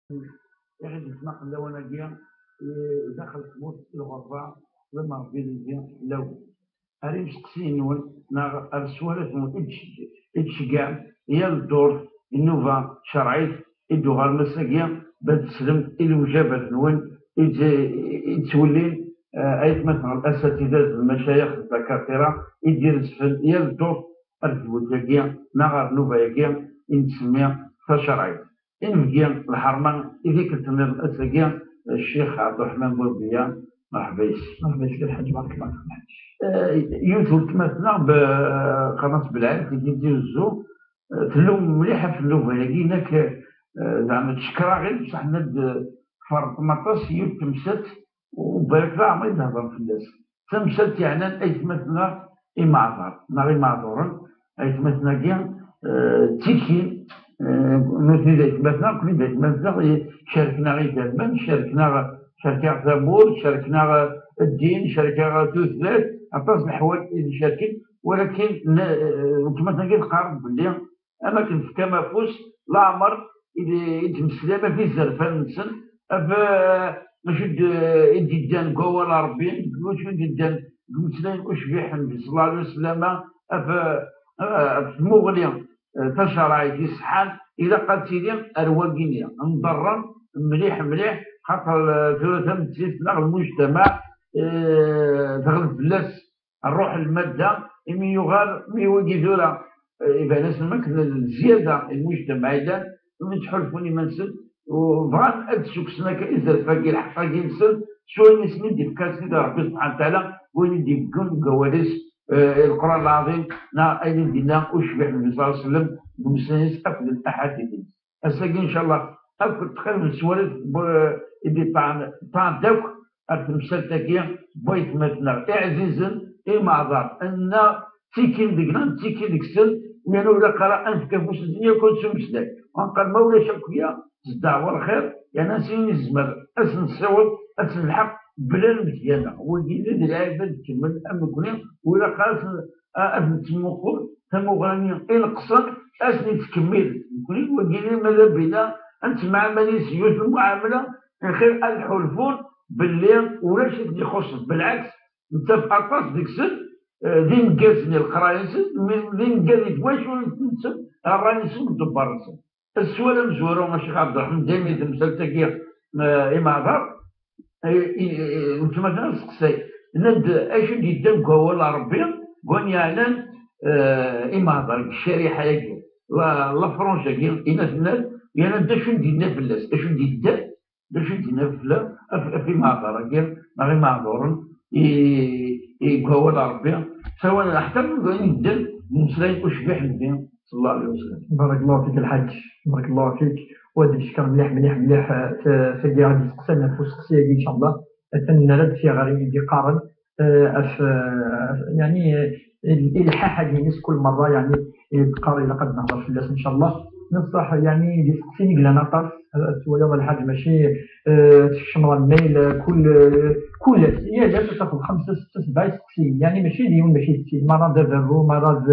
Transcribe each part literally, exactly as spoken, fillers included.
Iɣil yesmaqen lawan-agi, eh, daxel tmurt lɣerba, d amerbid-nni lawan. Ar imesteqsiyen-nwen neɣ ar sswalat-nwen i d-tcegg-, i d-tceggɛem yal ddurt, nnuba tcerɛit i d-tuɣalem ass-agi, bad teslemt i lewjabat-nwen i d-, i d-ttwellin, eh, aytmaten asatidat d lmacayex d dakatira i d-irezfen yal ddurt ar tdwelt-agi neɣ ar nnuba-agi i nettsemmi tacerɛit. Inebgi lḥerma i tikkelt nniḍen ass-agi, Ccix Ɛebderreḥman Burbiya, merḥba yes-k. Merḥba yes-k a Lḥaǧ, barek Allah fik a Lḥaǧ. Eh, yiwet weltma-tneɣ, b-, qqaren-as Belɛid, tigi Tizi Uzzu, eh, tlum mliḥ ɣef nnuba-agi, nekk, eh, zeɛma teckeṛ-aɣ-id, bṣaḥ nna-d, eh, tferṭem aṭas, yiwet temsalt, u balak d aɛmer i d-hedren fell-as. Tamsalt yeɛnan aytmaten-a imeɛḍar, neɣ imeɛḍuren, aytmaten-agi, eh, ttikin, eh, nutni d aytmaten-a, nekkni d aytmaten-a, i-, cerken-aɣ idammen, cerken-aɣ, cerken-aɣ tamurt, cerken-aɣ ddin, cerken-aɣ tutlayt, aṭas n leḥwal i d-cerken, walakin n-, eh, weltma-tnagi teqqar belli am akken tefkam afus, leɛmer i d-, i d-tmeslam ɣef izerfan-nsen, ɣef, eh, acu d-, i d-yeddan deg wawal n Ṛebbi, deg wacu i d-yeddan deg umeslay n ucbiḥ n Nnbi ṣella Llahu ɛalayhi wa sallam, ɣef, eh, ɣef tmuɣli, eh, tacerɛit iṣeḥḥan, ilaq ad tili ar wagini, nḍerren mliḥ, mliḥ, xaṭer, eh, tura tameddit neɣ lmujtamaɛ, eh, teɣleb fell-as ṛṛuḥ n lmadda, imi yuɣal, mi wigi tura, eh, iban-asen am akken d zzyada n lmujtamaɛ i llan, imi ttḥulfun iman-nsen, u bɣan ad d-ssukksen akka izerf-agi, lḥeqq-agi-nsen, s wayen i sen-id-ifka Sidi Ṛebbi subḥanahu wa taɛala, wayen i d-ibeggun deg wawal-is, eh, i Leqran Lɛaḍim, neɣ ayen i d-yenna ucbiḥ n Nnbi ṣella Llahu ɛalayhi wa sallam, deg umeslay-is akked laḥadit-is. Ass-agi, ncallah, akk tqirem n sswalat, eh, i d-iṭṭɛen, ṭṭɛen-d akk ar temsalt-agi n waytmaten-nneɣ iɛzizen, imeɛḍar, nna ttikin deg-neɣ, nettiki deg-sen, yerna ur ilaq ara ad nefk afus-nsen yakk ad s-umeslay. Ɣer ma ulac akk-ya, s ddeɛwa n lxir, yerna s ayen i nezmer ad s-nessiweḍ, ad s-nelḥeq bla lmedya-nneɣ. Wagi d lɛibad kemmel am nekkni, ur ilaq ara ad s-, a-, ad nettmuqul tamuɣra-nni ineqsen, ad s-nettkemmil. Nekkni wagi ma d abina, ad nettemɛamal yis yiwet n lmuɛamala, lxir ad ḥulfun belli ulac i ten-ixuṣṣen. Belɛeks, nettaf aṭas deg-sen, eh, d ineggazen i leqraya-nsen, mi-, d ineggazen i twacult-nsen, ṛṛay-nsen, ddebbar-nsen. Sswal amezwaru, a Ccix Ɛebderreḥman, daymi d temsalt-agi, eh, imeɛḍar, eh, i, i, weltma-tneɣ testeqsay, tenna-d acu d-yeddan deg wawal n Ṛebbi, deg wayen yeɛnan, eh, imeɛḍar, deg ccariḥa-agi, la, la frange-agi, ina tenna-d, yerna d acu d-yenna fell-as, acu d-yeddan, d acu d-yenna fell-as, af, af imeɛḍar-agi, neɣ imeɛḍuren, i, i deg wawal n Ṛebbi, sawal ḥetta deg wayen yeddan, mmeslayen ucbiḥ n Nnbi ṣella Llahu ɛalayhi wa sallam. Barakallahu fik a Lḥaǧ, barakallahu fik. Wa d ncekkeṛ mliḥ, mliḥ, mliḥ, eh, t-, tagi ɣer d-iseqsan ɣef useqsi-agi, ncallah. Atan nerra-d tiɣri i d-iqqaren, eh, af, eh, yeɛni, eh, il-, ilḥaḥ-agi-ines kul merra, yeɛni, i d-teqqar ilaq ad nehder fell-as, ncallah. Neṣṣaḥ, yeɛni, d iseqsiyen i yellan aṭas, eh, twalaḍ a Lḥaǧ, mačči, eh, tekcmeḍ lmayl, eh, kul, eh, kul ass, yal ass ad tafeḍ xemsa, setta, sebɛa iseqsiyen, yeɛni, mačči d yiwen, mačči d sin, merra d aberru, merra d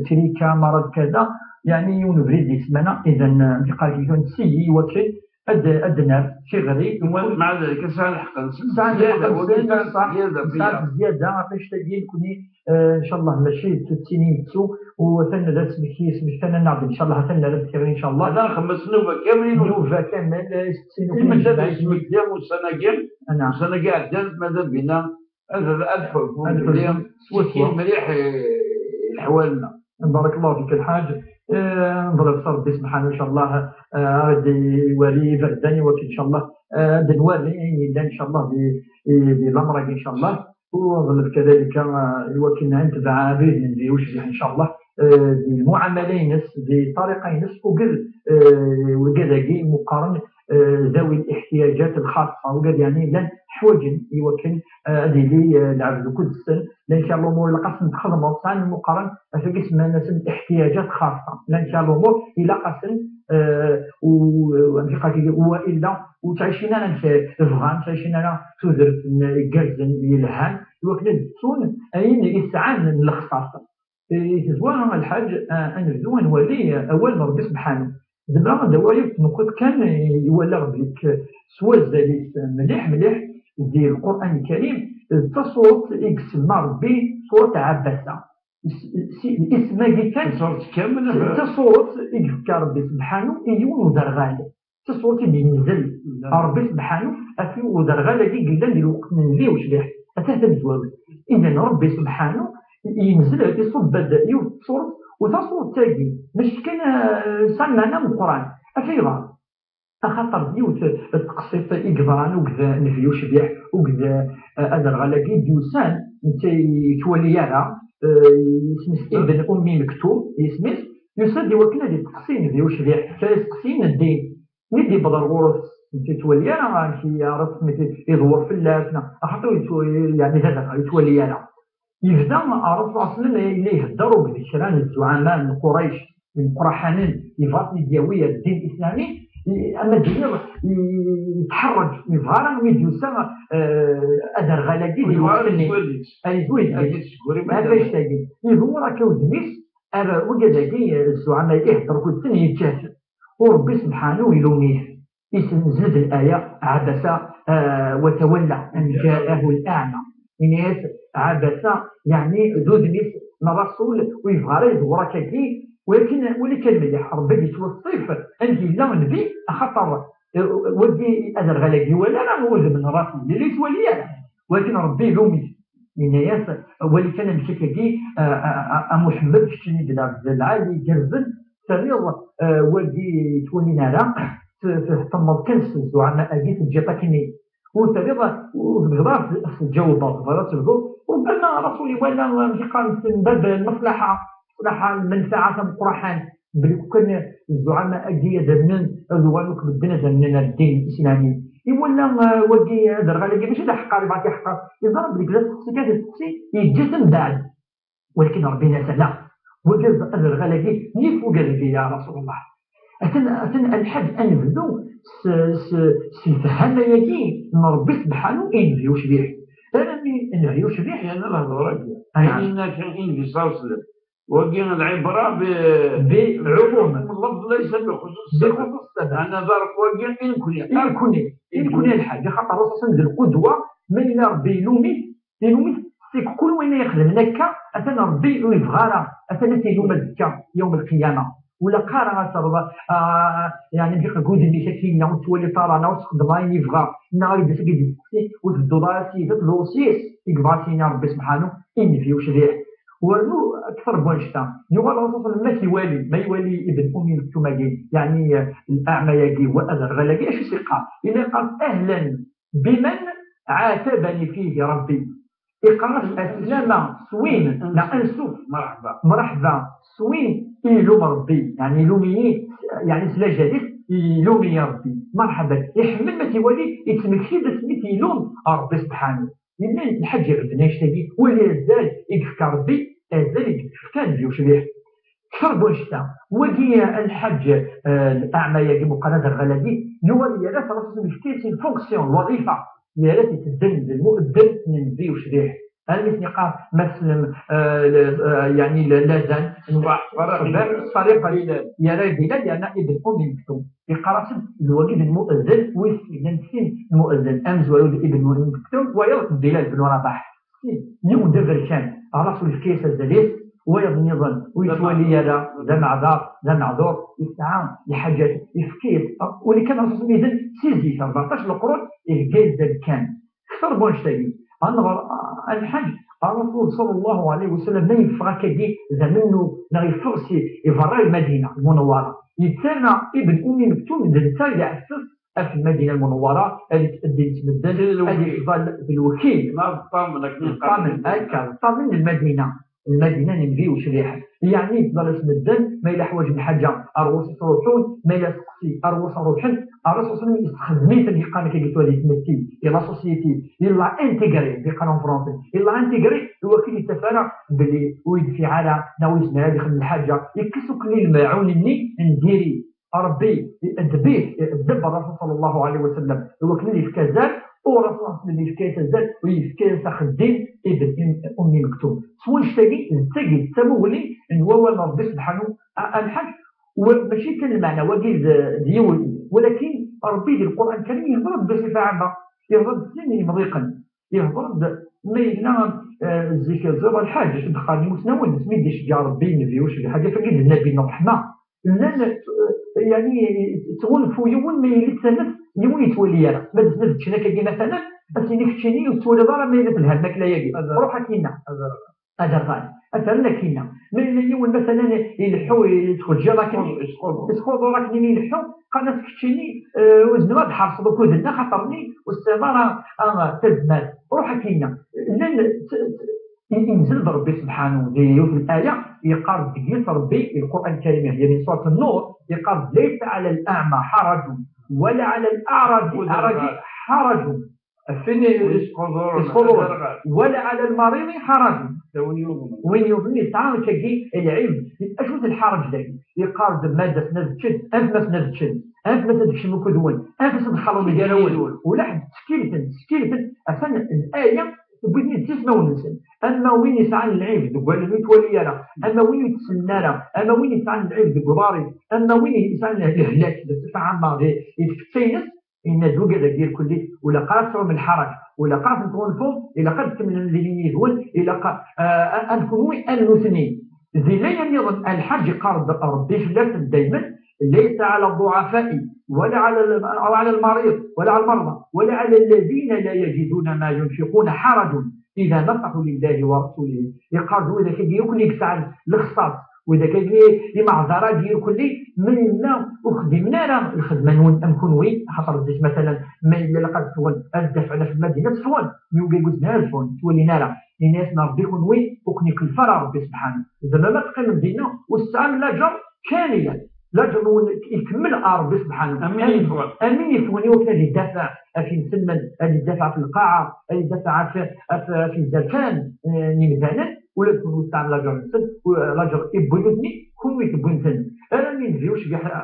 trika, merra d kada, yeɛni, yiwen ubrid di ssmana, idan, eh, amek yeqqar-ak, netteg i wakken ad, ad d-nerr tiɣri. Wa-, mɛa dalik, sɛan lḥeqq-nsen, sɛan zzyada, lḥeqq-nsen, wagi sɛan ṣṣeḥ, zzyada sɛan fell-aɣ. Zzyada, ɣef annect-agi, nekkni, eh, ncallah, mačči d tuttin i nettu, u atan d asmekti, smektan-aneɣ-d, ncallah, atan nerra-d tiɣri, ncallah. Atan xemmes nnuba kamel. Nnuba kamel, eh, settin u tmanya. Imac ad yesmekti ussan-agi, ana. Ussan-agi iɛeddan, mazal bina ad, ad ḥulfun, ad ḥulfun belli swaswa. Ttikin mliḥ, eh, leḥwal-nneɣ. Barakallahu fik a Lḥaǧ. Eh, nḍelb s Ṛebbi subḥanahu, ncallah, eh, ad iwali iberdan i wakken, ncallah, eh, ad nwali ayen yellan, ncallah, di, di, di lamer-agi, ncallah. U nḍelb kadalika, eh, i wakken ad netbeɛ abrid n Nnbi ucbiḥ, ncallah, eh, di lmuɛamala-ines, di ṭṭariqa-ines, ugar, eh, wigad-agi meqqaren, eh, ذوي الاحتياجات الخاصة, wigad, yeɛni, llan ḥwaǧen i wakken, eh, ad yili, eh, lɛebd ukud-sen, llan kra n lumuṛ ilaq ad sen-txedmeḍ, sɛan lmuqaren, ɣef wagi semman-asen احتياجات خاصة, llan kra n lumuṛ ilaq-asen, eh, u, u, amek i qqaren, wa illa ur ttɛicin ara amek bɣan, ur ttɛicin ara tudert n, igerrzen, yelhan, i wakken ad ttun ayen i sɛan n lexṣaṣ. I tezwara a Lḥaǧ, a, ad nebdu ad nwali awal n Ṛebbi subḥanahu. Zemreɣ ad d-awiɣ yiwet n tneqqiṭ kan i walaɣ belli s wazal-is mliḥ mliḥ di Lqur'an Lkarim, d tasuret i isemma Ṛebbi suret Ɛabasa. Is-, is-, isem-agi kan, tasuret kamel, d tasuret i yefka Ṛebbi sebḥanu i yiwen uderɣal. D tasuret i d-yenzel Ṛebbi sebḥanu ɣef yiwen uderɣal-agi yellan di lweqt n Nnbi ucbiḥ. Atan tamezwarut. Idan Ṛebbi sebḥanu yenzel, iṣubb-d yiwet n tsuret, u tasuret-agi mačči kan, eh, tesɛa lmeɛna meqqran. Ɣef ayɣer? Axaṭer d yiwet n teqsiṭ i yeḍran akked Nnbi ucbiḥ, akked, eh, aderɣal-agi i d-yusan, netta ur yettwali ara, eh, isem-is Ibn Ummi Mektum, isem-is, yusa-d i wakken ad isteqsi Nnbi ucbiḥ kra isteqsiyen n ddin. Mi d-yewweḍ ar ɣur-s, netta ur yettwali ara amek i yeɛreḍ mi t-, iḍewwer fell-as, neɣ axaṭer ur yettw-, yeɛni d aderɣal, ur yettwali ara. Yebda Ṛṛasul ṣella Llahu ɛalayhi wa sallam yella ihedder akked kra n zzuɛama n Qurayc, imeqraḥanen, yebɣa ad ten-id-yawi ar ddin islami, i-, ama d-iniḍ, i-, yetḥerrej, yebɣa ara mi d-yusa, eh, aderɣal-agi di lweqt-nni. Ad yezweǧ. Ad yezweǧ. Akka yectagi. Iḍewwer akka udem-is, ar wigad-agi, eh, zzuɛama-agi ihedder akked-sen, yeǧǧa-ten. U Ṛebbi sebḥanu ilum-it. Yessenzel-d laya, Ɛabasa, ah, wa tawalla, an jaahu l-aɛma. Ini-as, Ɛabasa, yeɛni d udem-is n Ṛṛasul, ur yebɣi ara ad iḍewwer akkagi, walakin wali kan mliḥ, Ṛebbi yettweṣṣif amek yella Nnbi, axaṭer, eh, wagi aderɣal-agi iwala ara udem n Ṛṛasul, yella yettwali ara, walakin Ṛebbi ilum-it. Yenna-yas, wali kan amek akkagi, a, a, a, a Muḥemmed, keččini d lɛebd lɛali igerrzen, terriḍ, eh, wagi yettwalin ara, t-, t-, temmḍeḍ kan s zzuɛama-agi, teǧǧiḍ akken-i. Ur terriḍ, ur tebɣiḍ ara s-, s-, teǧǧawbeḍ, tebɣiḍ ad tebduḍ. Rubbama Ṛṛasul iwala, amek i qqaren, s bab lmeṣlaḥa, lmeṣlaḥa, lmenfaɛa tameqqraḥant, belli kan zzuɛama-agi ad amnen, ad uɣalen akk medden ad amnen ar ddin islami. Iwala, eh, wagi aderɣal-agi mačči d aḥeqqar i bɣa ad t-iḥeqqer. Yeẓra belli d asteqsi kan, d asteqsi, yeǧǧa-t mbeɛd. Walakin Ṛebbi yenna-as ala. Wagi aderɣal-agi, yif wagi-agi, ya Rasul Allah. Atan, atan a Lḥaǧ, ad nebdu s, s, s lefhama-agi n Ṛebbi sebḥanu i Nnbi ucbiḥ. Armi Nnbi ucbiḥ. Yerna lehdur-agi. Ay, naam. Ayen yenna kan i Nnbi ṣella Llahu ɛalayhi wa sallam. Wagi lɛibra bi, bi lɛumum. Lafḍ laysa bi xuṣuṣ sabab. Bi xuṣuṣ sabab. Ɛni ḍerb wagi i nekni. I nekni. I nekni a Lḥaǧ. Axaṭer Ṛṛasul d lqudwa, ma yella Ṛebbi ilum-it, ilum-it, si kul wayen ay ixedmen akka, atan Ṛebbi ur yebɣi ara, atan ad t-ilum azekka, yawm lqiyama. Ur ilaq ara ad terreḍ, ah, yeɛni, deg udem-ik akken, neɣ ur tettwaliḍ ara, neɣ ur txeddmeḍ ayen yebɣa, neɣ ad d-yas ad k-id-yesteqsi, ur tedduḍ ara s-yid, ad tdewḍeḍ s-yes, i yebɣa ad s-yini Ṛebbi sebḥanu, i Nnbi ucbiḥ. Wernu akter n wannect-a, yuɣal Ṛṛasul ma k-iwali, ma iwali Ibn Ummi Mektum-agi, yeɛni, eh, leɛma-agi, wa aderɣal-agi, acu i s-iqqar? Yella yeqqar: "Ahlan biman ɛatabani fihi Ṛebbi." Iqqar-as: "Aslama s win, neɣ ansuf, mṛeḥba, mṛeḥba s win i ilum Ṛebbi, yeɛni ilum-iyi, yeɛni s lajal-is ilum-iyi Ṛebbi, mṛeḥba." Iḥemmel ma t-iwali, yettmekti-d asmi t-ilum Ṛebbi sebḥanu. Yella Lḥaǧ iɣelben annect-agi, wali azal i yefka Ṛebbi, azal i yefka Nnbi ucbiḥ. Kter n wannect-a, wagi a Lḥaǧ, eh, leɛma-agi meqqar aderɣal-agi, yuɣal yerra-t Ṛṛasul yefka-yas une fonction, lwaḍifa, yerra-t itedden d lmu'eddin n Nnbi ucbiḥ. Armi s-niqqar, ma teslem, eh, l-, eh, yeɛni l-, ladan, ṣṣbeḥ, ṣṣbeḥ, ṭṭariq, yerra Bilal, yerna Ibn Ummi Mektum. Iqqar-asen d wagi d lmu'eddin, wis llan sin n lmu'eddin, amezwaru d Ibn Ummi Mektum, wayeḍ d Bilal ben Rabaḥ. Yiwen d aberkan, Ṛṛasul yefka-yas azal-is, wayeḍ nniḍen ur yettwali ara, d ameɛdar, d ameɛdur, yesɛa lḥaǧat, yefka-yas, wali kan Ṛṛasul miden si zik, rbeɛṭac leqrun, ihegga-yas-d aberkan. Kter n wannect-agi. Ad nɣer, a Lḥaǧ, Ṛṛasul ṣella Llahu ɛalayhi wa sallam, ma yeffeɣ akkagi d amennuɣ, neɣ yeffeɣ si, iberra Lmadina Lmunawwara, yettarra Ibn Ummi Mektum d netta i d aɛessas ɣef Lmadina Lmunawwara, ad yettbeddil s medden, ad yefḍal d lwekil. Ma d ṭṭamen, akken i qqaren. Ṭṭamen, akka, d ṭṭamen n Lmadina. Lmadina n Nnbi ucbiḥ. Yeɛni, yefḍal-as medden, ma yella ḥwaǧen lḥaǧa, ar ɣur-s ad ruḥen, ma yella asteqsi, ar ɣur-s ad ruḥen, Ṛṛasul ṣella Llahu ɛalayhi wa sallam yessexdem-iten, yeqqar-ak agi tura di tmetti, i la société, il l'a intégré, di qqaren en français, il l'a intégré, i wakken ur yettaf ara belli ur yedfiɛ ara, neɣ ur yezmir ad yexdem lḥaǧa, yekkes akk-nni lmaɛun-nni n diri. Ṛebbi iɛeddeb-it, iɛeddeb Ṛṛasul ṣella Llahu ɛalayhi wa sallam, i wakken ad yefk azal, u Ṛṛasul ṣella Llahu ɛalayhi wa sallam yefka-yas azal, u yefka-yas axeddim i Ibn Ummi Mektum. S wannect-agi, d tagi d tamuɣli n wawal n Ṛebbi sebḥanu, a, a Lḥaǧ, Mačči kan lmeɛna wagi d yiwen, walakin Ṛebbi di Lqur'an Lkarim yehḍer-d bṣifa ɛamma, yehḍer-d d tin yemḍiqen, yehḍer-d ma yella zik ẓiḍ lḥaǧ, ddexxan imusnawen, asmi d-iceggeɛ Ṛebbi Nnbi ucbiḥ, agi d Nnabi n ṛṛeḥma, llan yeɛni yettɣunfu yiwen ma yella d tamet, yiwen yettwali ara. Ma d-, ma d-ččen akkagi matalan, ad s-yini keččini ur tettwaliḍ ara ma yella telha lmakla-agi. Ruḥ akkinna. Ad rɣan. Ad rɣan akkinna. Ma yella yiwen matalan ileḥḥu, yettxeǧǧiḍ akken, yesxuḍur akken ileḥḥu, qqaren-as keččini ur zmireɣ ad ḥerṣeɣ ukud-nni axaṭer-nni ur tesɛiḍ ara tazmert. Ruḥ akkinna. Llan Inzel-d Ṛebbi subḥanahu di yiwet n aya, yeqqar-d deg-s Ṛebbi di Lqur'an Lkarim, yeɛni surat Nnur, yeqqar-d: "Laysa ɛala l-aɛma ḥaraǧun, wala ɛala l-aɛraǧi ḥaraǧun, ɣef win yesxuḍuren, wala ɛala l-mariḍi ḥaraǧun." Win yuḍnen yesɛa akkagi lɛib. Acu-t lḥaraǧ dagi? Yeqqar-d ma d-asen ad ččen, anef-asen ad ččen, anef-asen ad kecmen ukud-wen, anef-asen ad xalḍen gar-awen. Ula ḥedd ttekkilten, ttekkilten, atan l-aya tewwi-ten-id s ismawen-nsen. Ama win yesɛan lɛib deg wallen ur yettwali ara, ama win ur yettsellim ara, ama win yesɛan lɛib deg uḍar-is, ama win yesɛan lehlak d ṣṣifa ɛamma di, di tfetta-ines, yenna-d ugad-agi irkelli, ur ilaq ara ad tesɛum lḥaraǧ, ur ilaq ara ad ten-tɣunfum, ilaq ad kemmlen d yiniden-nwen, ilaq, ah, ad kunwi am nutni. Di laya nniḍen, lḥaǧ iqqar-d Ṛebbi fell-asen daymen: "Laysa ɛala ḍḍuɛafa'i, wala ɛala l-, aw ɛala l-mariḍ, wala ɛala l-marḍa, wala ɛala lladina la yajiduna ma yunfiquna ḥaraǧun, ida nasaḥu lillahi wa rasulihi." Yeqqar-d widak-agi akk i yesɛan lexṣaṣ, widak-agi imeɛḍar-agi irkelli, ma yella ur xdimen ara lxedma-nwen am kunwi, axaṭer zik matalan ma yella ilaq ad ffɣen, ad dafɛen ɣef Lmadina, tteffɣen, mi ugay ur zmiren ad ffɣen, ttwalin ara. Yenna-yasen Ṛebbi kunwi ur ken-ikellef ara Ṛebbi subḥanahu. Tzemrem ad teqqimem dinna u tesɛam laǧer kamilan. Laǧer-nwen ikemmel ɣer Ṛebbi subḥanahu. Am win yeffɣen. Am win yeffɣen i wakken ad idafeɛ ɣef yimselmen, ad idafeɛ ɣef lqaɛa, ad idafeɛ ɣef, ɣef, ɣef yizerfan, eh, n yimdanen, ula d kunwi tesɛam laǧer-nsen, u-, laǧer iwwi nutni, kunwi tewwim-ten. Armi d ucbiḥ, a,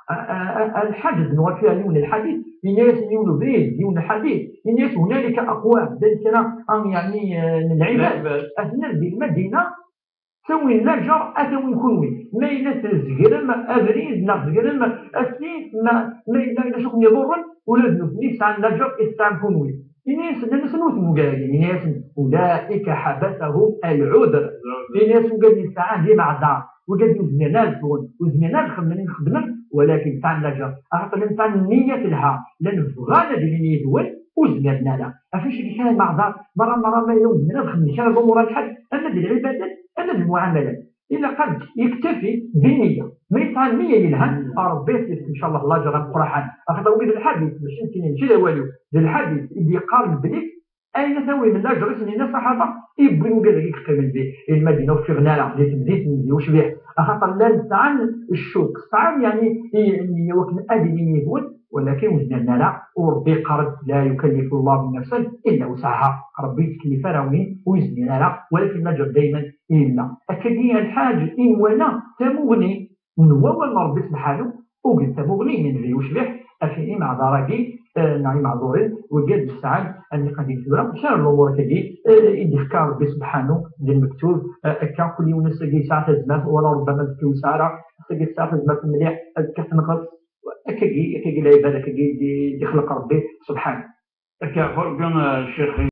a, a, a, a, lḥaǧ ad nuɣal fiha yiwen n lḥadit, yenna-yasen yiwen ubrid, yiwen n lḥadit, yenna-yas: "Hunalika aqwam", llan kra, ah, yeɛni, eh, n lɛibad, lɛibad, aten-a di Lmadina, ttawin laǧer, ad t-awin kunwi. Ma yella tzegremt abrid neɣ tzegremt asif, ma, ma yella ulac akken iḍurren, ula d nutni sɛan laǧer i tesɛam kunwi. Ini-asen, nnan-asen ur temmuger-agi, ini-asen: "Ulaika ḥabasahum al-udr." Ini-asen, ugad yesɛan d imeɛdar, ugad ur zmiren ad ffɣen, ur zmiren ad xedmen, xedmen, walakin sɛan laǧer. Axaṭer llan sɛan nniya telha, llan bɣan ad ilin yid-wen, ur zmiren ara. Ɣef acu kan imeɛdar, merra, merra, ma yella ur zmiren ad xedmen kra n lumuṛ lḥal, ama d lɛibadat, ama d lmuɛamalat. Ilaq ad yektafi bi nniya. Ma yesɛa nniya yelhan, Ṛebbi ad s-yefk, ncallah, laǧer ameqqran. Axaṭer wid d lḥadit, mačči nekkini, mačči d awal-iw, d lḥadit i d-yeqqaren belli ayen ad tawim laǧer i sen-yenna ṣṣaḥaba, i yewwin ugad-agi yeqqimen di, di Lmadina, ur ffiɣen ara di temdint n di ucbiḥ. Axaṭer llan sɛan ccuk, sɛan, yeɛni, i, nniya wakken ad ilin yid-wen, walakin ur zmiren ara, u Ṛebbi yeqqar-d: "La yukallifu Llahu nafsan illa wusɛaha." Ṛebbi ur yettkellif ara win ur yezmir ara, walakin laǧer daymen yella. Akkagi a lḥaǧ i nwala tamuɣli n wawal n Ṛebbi subḥanu, uged tamuɣli n Nnbi ucbiḥ, ɣef imeɛḍar-agi, eh, neɣ imeɛḍuren, wigad yesɛan, ad niqadim tura, kra n lumuṛ akkagi, eh, i d-ifka Ṛebbi subḥanu di lmektub, eh, akka kul yiwen ass-agi yesɛa tazmert, wala ṛebbama azekka ur yesɛi ara, ass-agi tesɛa tazmert mliḥ, azekka tenqes, akkagi, akkagi lɛibad, akkagi i d-ixleq Ṛebbi subḥanu. Akka, ɣur-k, eh, Ccix,